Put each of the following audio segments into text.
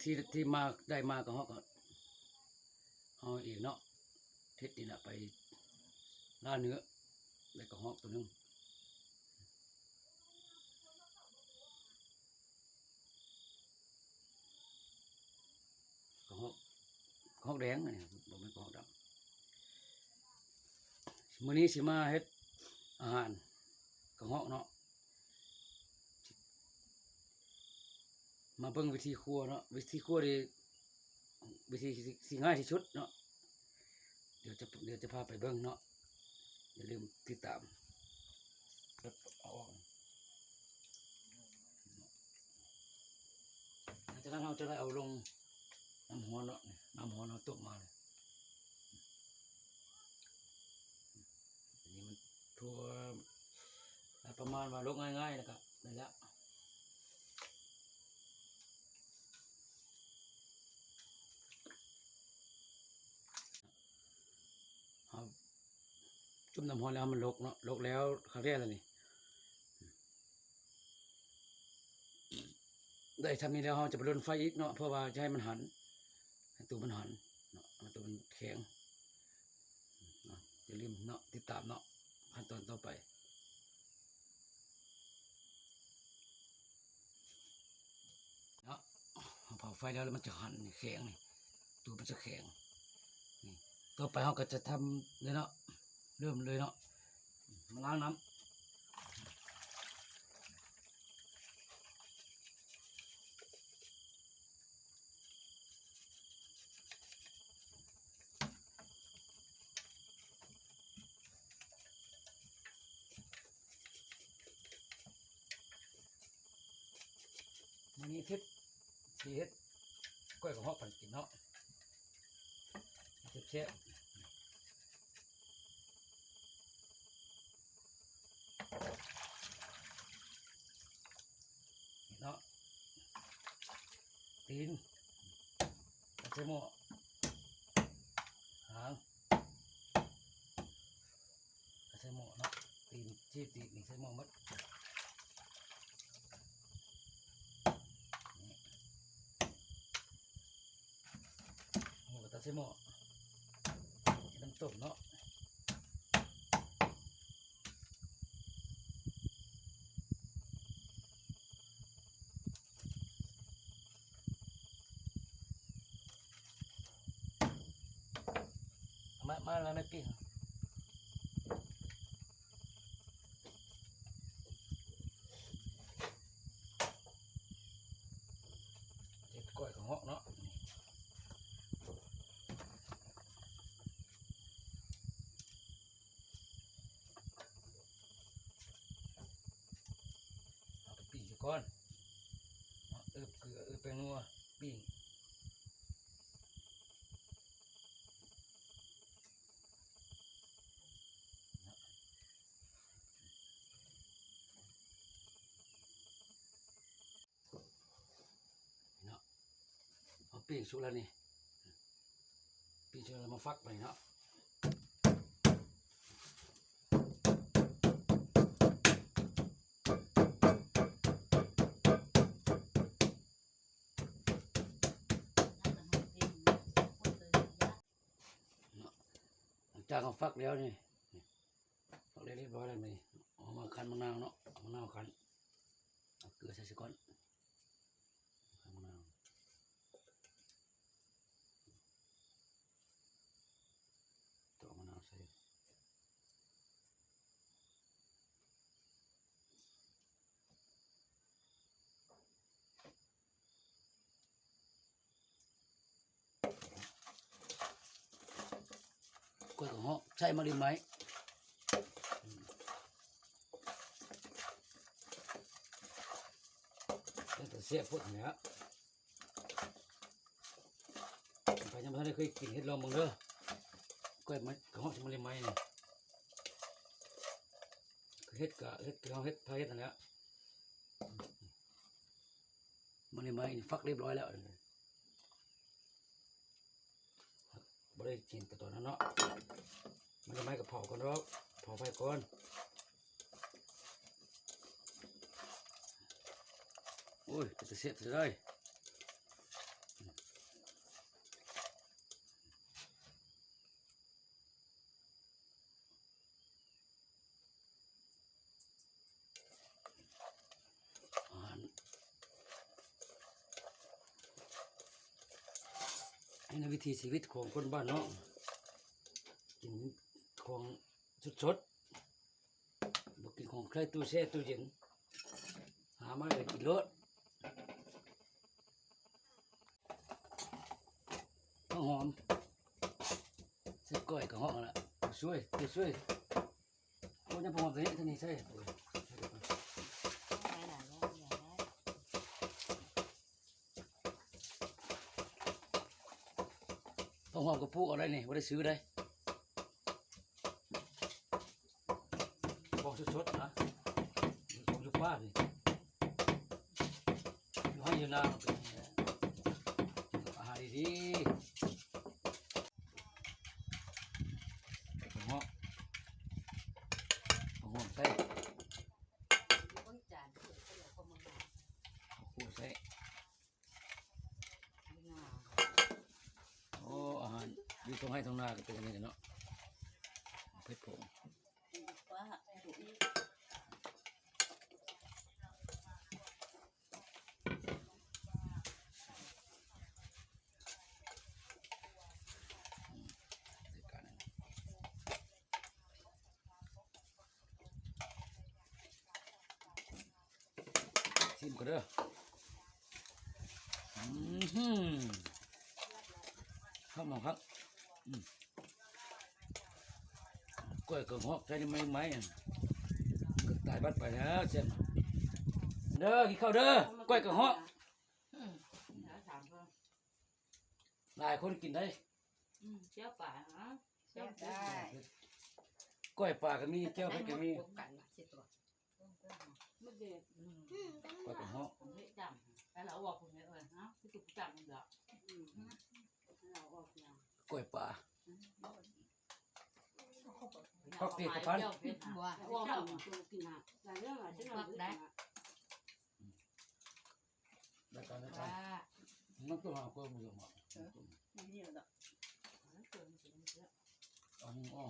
ທີ່ ທີ່ມາ ໄດ້ມາກະຮອກ ເຮົາເອງເນາະ ເຮັດນີ້ລະ ໄປລ່າເນື້ອ ໄດ້ກະຮອກໂຕໜຶ່ງ ກະຮອກ ກະຮອກແດງ ອັນນີ້ບໍ່ແມ່ນກະຮອກດຳ. ມື້ນີ້ຊິມາເຮັດອາຫານກະຮອກເນາະ ມາເບິ່ງວິທີຄົວເນາະ ວິທີຄົວນີ້ ວິທີທີ່ ທີ່ງ່າຍທີ່ສຸດເນາະ ດຽວຈະ ດຽວຈະພາໄປເບິ່ງເນາະ ຢ່າລືມຕິດຕາມ ເອົາອອກ ຫຼັງຈາກນັ້ນເຮົາຈະໄດ້ເອົາລົງນ້ຳຮ້ອນເນາະ ນ້ຳຮ້ອນເຮົາຕົ້ມມານີ້ ອັນນີ້ມັນທົ່ວ ປະມານວ່າລົກງ່າຍໆ ແລ້ວກະນັ້ນແຫຼະ ເຮົາຈຸ່ມນ້ຳຮ້ອນແລ້ວ ໃຫ້ມັນລົກເນາະ ລົກແລ້ວ ຄັກແທ້ແລ້ວນີ້ ໄດ້ຊ່ຳນີ້ແລ້ວ ເຮົາຈະໄປລົນໄຟອີກເນາະ ເພື່ອວ່າຈະໃຫ້ມັນຫັນ ໃຫ້ໂຕມັນຫັນເນາະ ໃຫ້ໂຕມັນແຂງເນາະ ຢ່າລືມເນາະ ຕິດຕາມເນາະ ຂັ້ນຕອນຕໍ່ໄປເນາະ ເຮົາເຜົາໄຟແລ້ວ ແລ້ວມັນຈະຫັນ ນີ້ແຂງນີ້ ໂຕມັນຈະແຂງ ນີ້ ຕໍ່ໄປເຮົາກະຈະທຳເລີຍເນາະ ເລີ່ມເລີຍເນາະ ມາລ້າງນ້ຳ ມື້ນີ້ທິດ ຊິເຮັດກ້ອຍກະຮອກປັນກິນເນາະ ແຊບໆ ເນາະ ຕີນ ໃສ່ໝໍ້ ຫາງ ໃສ່ໝໍ້ເນາະ ຕີນ ຊີ້ຕີນນີ້ໃສ່ໝໍ້ໝົດ ນີ້ ໝູກະຕັກໃສ່ໝໍ້ ເຮັດນ້ຳຕົ້ມເນາະ ມາ ມາແລ້ວແມ່ປີ້ງ ເຮັດກ້ອຍກະຮອກເນາະ ເອົາໄປປີ້ງຊະກ່ອນເນາະ ເອີບເກືອ ເອີບແປ້ງນົວ ປີ້ງ ເນາະ ເຮົາປີ້ງສຸກແລ້ວນີ້ ປີ້ງສຸກແລ້ວມາຟັກບາດນີ້ເນາະ ເນາະ ຫຼັງຈາກເຮົາຟັກແລ້ວນີ້ ຟັກໄດ້ຮຽບຮ້ອຍແລ້ວນີ້ ເອົາມາຄັ້ນໝາກນາວເນາະ ເອົາໝາກນາວຄັ້ນ ເອົາເກືອໃສ່ຊະກ່ອນ ມະນາວ ຕອກມະນາວໃສ່ ກ້ອຍກະຮອກໃສ່ໝາກລິມໄມ້ ເປັນຕາແຊບໂພດຫັ້ນແຫຼະ ໃຜຍັງບໍ່ທັນໄດ້ເຄີຍກິນ ເຮັດລອງເບິ່ງເດີ ກ້ອຍກະຮອກໃສ່ໝາກລິມໄມ້ນີ້ ເຮັດກະເຮັດ ເຮົາເຮັດ ພາເຮັດຫັ້ນແຫຼະ ໝາກລິມໄມ້ນີ້ຟັກຮຽບຮ້ອຍແລ້ວ ບໍ່ໄດ້ກິນແຕ່ຕອນນັ້ນເນາະ ມັນຈະໄໝ້ກະເຜົາກ່ອນດອກ ເຜົາໄຟກ່ອນ ໂອ້ຍ ເປັນຕາແຊບຊະເດີ ເ ໃນວິຖີຊີວິດຂອງຄົນບ້ານນອກ ກິນຂອງສົດໆ ບໍ່ກິນຂອງໃສ່ຕູ້ແຊ່ຕູ້ເຢັນ ຫາມາແລ້ວກິນໂລດ. ຜັກຫອມ ໃສ່ກ້ອຍກະຮອກຫັ້ນລະ ຜູ້ຊ່ວຍ ຜູ້ຊ່ວຍ. ໂອ້ ຍັງພໍໃສ່ ທາງນີ້ໃສ່ ຜັກຫອມກະປູກເອົາໄດ້ນີ້ ບໍ່ໄດ້ຊື້ໄດ້ ຂອງສົດໆນະ ຂອງຢູ່ປ່ານີ້ ຢູ່ໄຮ່ຢູ່ນາມັນເປັນຈັ່ງຊີ້ແຫຼະ ອາຫານດີໆ. ຜັກຫອມ ຜັກຫອມໃສ່ ເອົາຂົ້ວໃສ່ ໂອ້ ອາຫານຢູ່ທົ່ງໄຮ່ທົ່ງນາກະເປັນຈັ່ງຊີ້ແຫຼະເນາະ ເຜັດຜົງ. ຊີມກ່ອນເດີ ອືມ ຄັກ ໝໍຄັກ ອືມ. ກ້ອຍກະຮອກໃສ່ໄມ້ໆ ກະຕາຍບັດໄປແລ້ວ ແຊບ ເດີ ກິນເຂົ້າເດີ ກ້ອຍກະຮອກ ອືມ ຫຼາຍຄົນກິນໄດ້ ອືມ ແຈ່ວປາ ແຈ່ວປາ ກ້ອຍປາກະມີ ແຈ່ວເຜັດກະມີ ກ້ອຍກະຮອກ ກ້ອຍປາ ຜັກເຕກະພັນ ໄດ້ການ ໄດ້ການ ມັນຕ້ອງຫາເພີ່ມຢູ່ ອັນນີ້ອອກ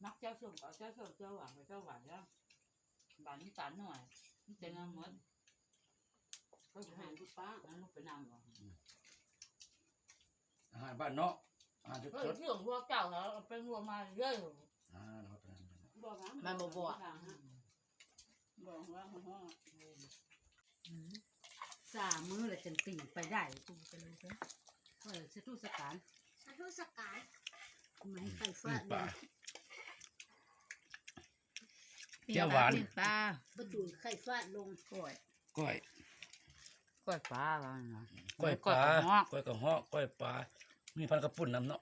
ມັກແຈ່ວສົ້ມ ເອົາແຈ່ວສົ້ມ ແຈ່ວຫວານ ແຈ່ວຫວານເດີ ບາດນ້ຳຕານໜ້ອຍ ມັນເຕັມໄປໝົດ ອາຫານທີ່ປ້າ ມັນລົງໄປນຳ ອືມ ອາຫານບ້ານເນາະ ອາຫານສົດໆ ເອີ ເລື່ອງຫົວເຈົ້າເອົາໄປຫົວມາເລີຍ ອ່າ ມັນບໍ່ບວກ ອືມ ສາມມື້ແລ້ວຈັ່ງຕີໄປໄດ້ ເອີ ສາທຸສະການ ສາທຸສະການ ໄມ້ໄຟຟ້າ ປີ້ງປາ ແຈ່ວຫວານ ປີ້ງປາ ປະຕູໄຂ່ຟາດລົງ ກ້ອຍ ກ້ອຍ ກ້ອຍປາວ່ານະ ກ້ອຍປາ ກ້ອຍກະຮອກ ກ້ອຍກະຮອກ ກ້ອຍປາ ມີພັນກະປຸ້ນນຳເນາະ